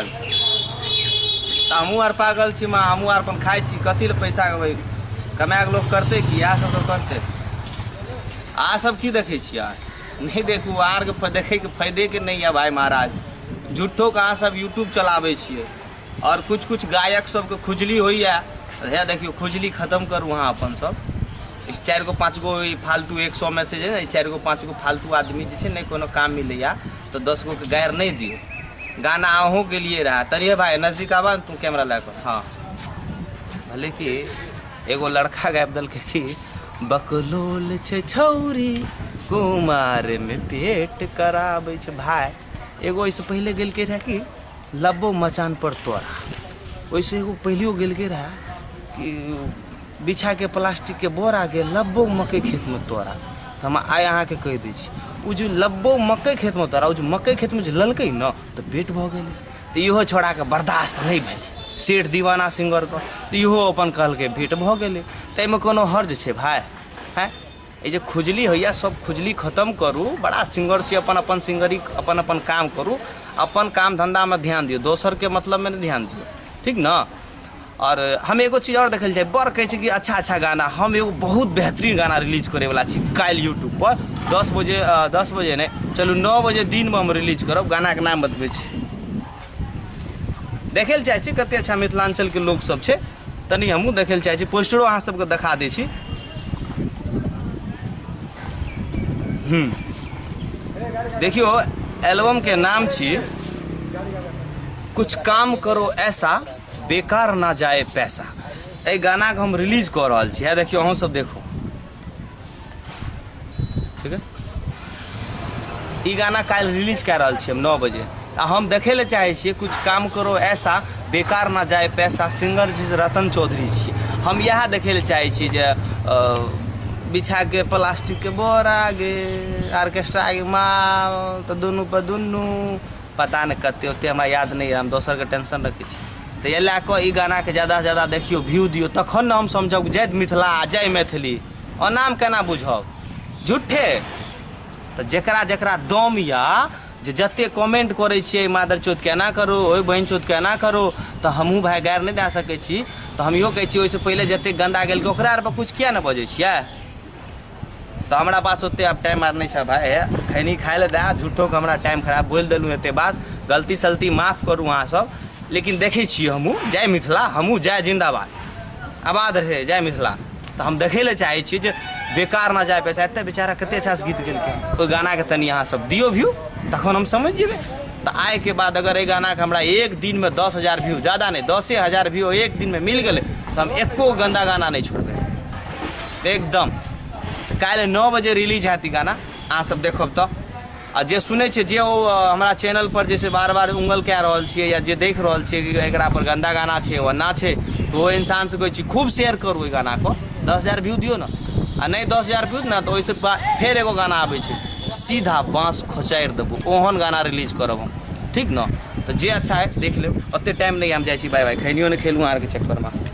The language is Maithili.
तऽ हमहूँ आर पागल छी माँ, हमहूँ आर अपन खाइ छी, कथी लए पैसा कमाए कऽ लोक करतै की, इएह सब तऽ करतै। अहाँ सब की देखै छियै? नहि देखू, अहाँ आरके देखैके फायदेके नहि यऽ भाय महाराज। झूठोके अहाँ सब यूट्यूब चलाबै छियै। आओर कुछ कुछ गायक सबके खुजली होइए, हे देखियौ खुजली खतम करू अहाँ अपन सब। 4 गो 5 गो फालतू 100 में से जे ने 4 गो 5 गो फालतू आदमी जे छै नहि कोनो काम मिलैया तऽ 10 गो के गारि नहि दियौ। गाना अहूँ गेलियै रहए तनिए भाय नजदीक आबा ने तू कैमरा लए कऽ। हाँ भले कि एगो लड़का गाबि देलकै कि बकलोल छै छौरी कुमार में पेट कराबै छै। भाय एगो एहिसँ पहिले गेलकै रहए कि लब्बो मचान पर तोरा, ओहिसँ एगो पहिलियो गेलकै रहए कि बिछा के प्लास्टिक के बोरा के लब्बो मकई खेत में तोरा। तऽ हम आइ अहाँके कहि दै छी ओ जे लब्बो मकई खेत में तोरा, ओ जे मकई खेत में जे ललकै ने तऽ पेट भऽ गेलै। तऽ इहो छोड़ाके बर्दाश्त नहि भेलै सेठ दीवाना सिंगरके, तऽ इहो अपन कहलकै भेट भऽ गेलै। तऽ एहिमे कोनो हर्ज छै भाय? हैं ई जे खुजली होइए सब खुजली खतम करू। बड़ा सिंगर छी, अपन अपन सिंगरी अपन अपन काम करू, अपन काम धंधामे ध्यान दियौ, दोसरके मतलबमे नहि ध्यान दियौ, ठीक ने? और हम एगो चीज और देखल जाए, बड़ कहै छै कि अच्छा अच्छा गाना, हम एगो बहुत बेहतरीन गाना रिलीज करैवला छी काल्हि यूट्यूब पर 10 बजे, 10 बजे नहि चलू 9 बजे दिनमे हम रिलीज करब। गानाके नाम बतबै छी, देखै लए चाहै छी कते अच्छा मिथिलाञ्चलके लोक सब छै, तनी हमहूँ देखै लए चाहै छी। पोस्टरो अहाँ सबके देखा दै छी। देखियौ एल्बम के नाम छी कुछ काम करो ऐसा बेकार ना जाए पैसा। एहि गानाके हम रिलीज कऽ रहल छी। देखियौ अहूँ सब देखू, ठीक है? ई गाना काल्हि रिलीज कए रहल छी हम 9 बजे। आ हम देखै लए चाहै छियै कुछ काम करो ऐसा बेकार ना जाए पैसा, सिंगर जे रतन चौधरी छियै। हम इएह देखै लए चाहै छी जे बिछा के प्लास्टिक के बोरा गे ऑर्केस्ट्रा के माल तऽ दुनू पर दुनू पता नहि कते, ओते हमरा याद नहि यऽ, हम दोसरके टेंशन रखै छी। तऽ एहि लए कऽ ई गानाके ज्यादासँ ज्यादा देखियौ, व्यू दियौ, तखन ने हम समझब जय मिथिला जय मैथिली। ओनाम केना बुझब झूठे? तऽ जकरा जकरा दम यऽ जे जते कमेंट करै छियै मादर चौथ के एना करू, ओहि बहिन चौथ के एना करू, तऽ हमहूँ भाय गारि नहि दए सकै छी। तऽ हम इहो कहै छी ओहिसँ पहिले जते गन्दा गेलकै ओकरा आर पर कुछ किया नहि बजै छियै? तऽ हमरा पास ओते आब टाइम आर नहि छै भाय, खैनी खाय लए दए, झूठोके हमरा टाइम खराब बोलि देलहुँ एते बात, गलती सलती माफ करू अहाँ सब। लेकिन देखै छियै हमहूँ जय मिथिला, हमहूँ जय जिन्दाबाद, आबाद रहे जय मिथिला। तऽ हम देखै लए चाहै छी जे बेकार ना जाए पैसा। एते बेचारा कते अच्छा से गीत गेलकै, ओहि गानाके तनी अहाँ सब दियौ व्यू, तखन हम समझि जेबै। तऽ आइके बाद अगर एहि गानाके हमरा एक दिनमे 10,000 व्यू, ज्यादा नहि 10,000 व्यू एक दिनमे मिल गेलै तऽ हम एको गन्दा गाना नहि छोड़बै एकदम। तऽ काल्हि 9 बजे रिलीज हैत ई गाना, अहाँ सब देखब। तऽ आ जे सुनै छै जे ओ हमरा चैनल पर जैसे बार बार उंगल कए रहल छियै या जे देख रहल छियै कि एकरा पर गन्दा गाना छै ओना छै, तऽ ओ इंसानसँ कहै छी खूब शेयर करू ओहि गानाके, 10,000 व्यू दियौ ने। आ नहि 10,000 व्यू ने तऽ ओहिसँ फेर एगो गाना आबै छै सीधा बाँस खोचारि देबू, ओहन गाना रिलीज करब हम, ठीक ने? तऽ जे अच्छा है देख लेब, ओते टाइम नहि, हम जाइ छी, बाय बाय। खैनियो नहि खेलहुँ आरके चक्करमे।